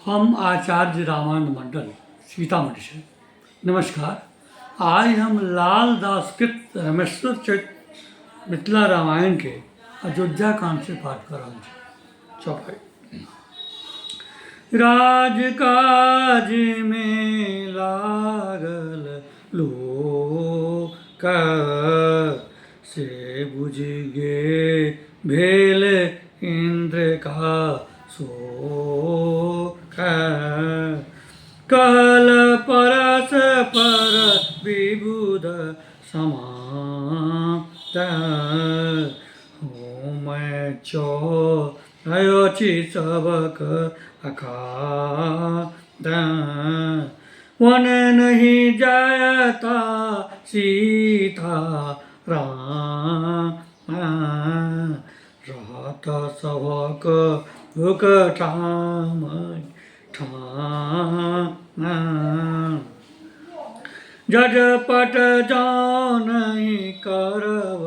हम आचार्य रामानन्द मण्डल सीतामढ़ीसँ नमस्कार आइ हम लालदास कृत रमेश्वर चरित मिथिला रामायणके अयोध्या काण्डसँ पाठ कऽ रहल छी चौपाइ राजकाजमे लागल लोक से बुझि गे भेल इन्द्र का शोक कहल परस पर विबुध समात मैं चौची सबक अखात वन नहीं जायता सीता राम रहत सभक भूख ठाम ठाम जज पट जान करब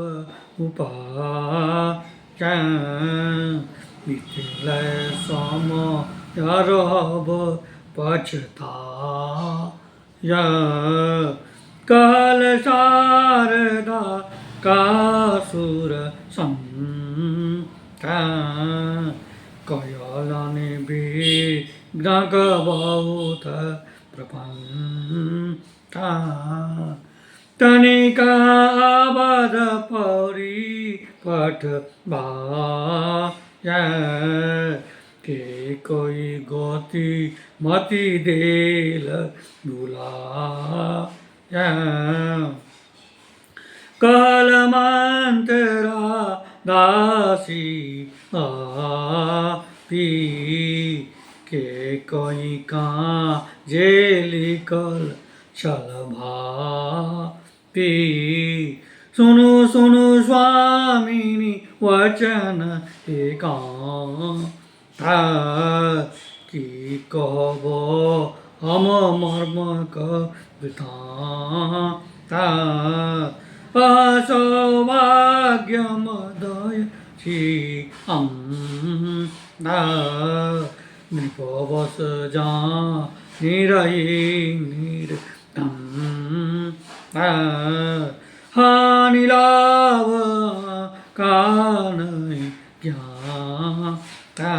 उपाय मिथिलय सम रहब पछताय कहल शारदा कासुर संता कयलनि विघ्नक बहुत प्रपंथा तनिका आबद पौरी पठ के कोई गति मति देल भुला कहल मंत्रा दासी आपी के कोई का जे लिखल छल भापी सुनु सुनु स्वामिनी वचन एकांत की कहब हम मर्मक वृतांत सौभाग्यमदय छी नृपवश जा निरही निरतम हानि लाभ कान ज्ञाता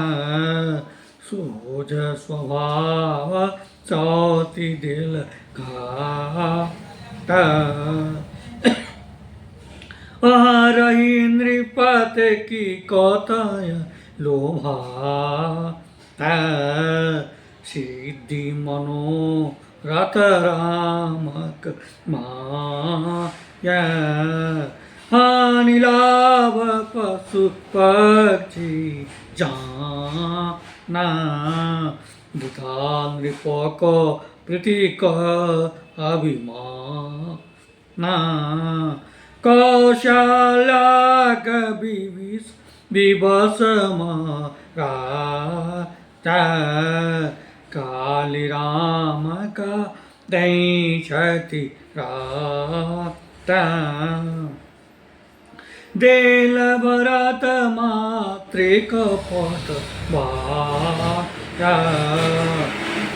सोझ स्वभाव चौति दिल घाटा रही नृपत की कतय लोभा सिद्धि मनो रथ रामक माया हानि लाभ पशु पक्षी जाना वृथा नृपक प्रीतिक अभिमान कौशल्याक विविष विवश महाराजा काली राम का दै छथि राता देल भरत मातृक पट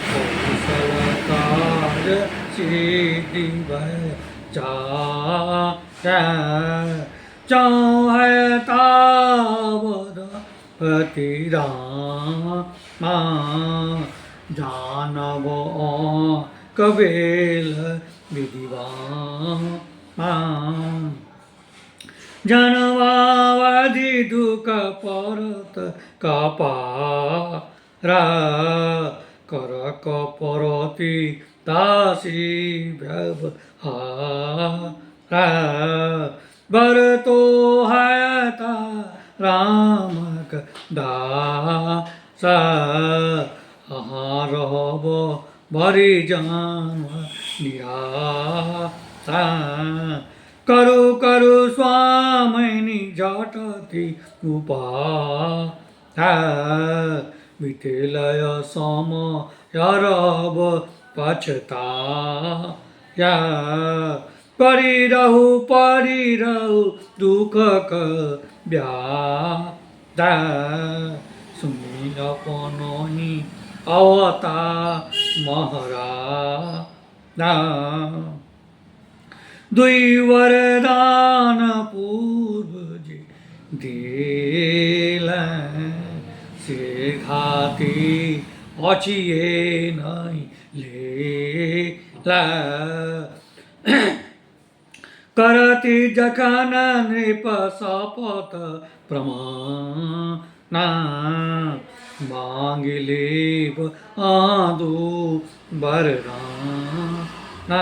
कौशल कार्य सिद्धि भय जा चौह तावद पति राम जानब कबेल विधिवान जनवावधि दुख परत कपारा कर कपरति दासी व्यवहारा बर तो हयता रामक दास अहाँ रहब भरि जन्म निराशा करू करू स्वामिनी झटति उपाय मिथिलय सम रहब पछता परि रहु परि रहु दुःखक व्याधा सुनि अपनहि अवता महाराज। दुई वरदान पूर्व जे देल से घाती अचिए नहीं ले। करती जखन नृप शपथ प्रमाणा मांगि लेब आदु वरदाना।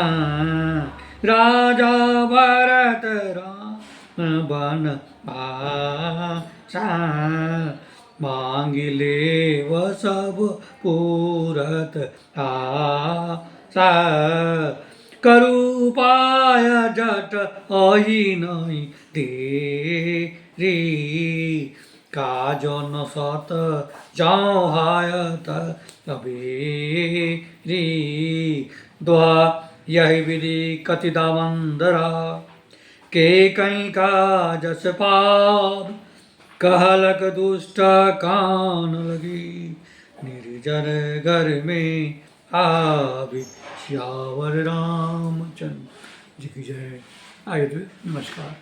राजा भरत राम बन आशा मांगि लेब सब पूरत आशा। करु पाय जट अहि नहीं देरी काजन सत जाऊँ हायत अबेरी। दोहा यही विधि कति दामंदरा के कहीं का जस पाप कहलक दुष्ट कान लगी निर्जर घर में आबि। सियावर रामचंद्र जी की जय। आइए, नमस्कार।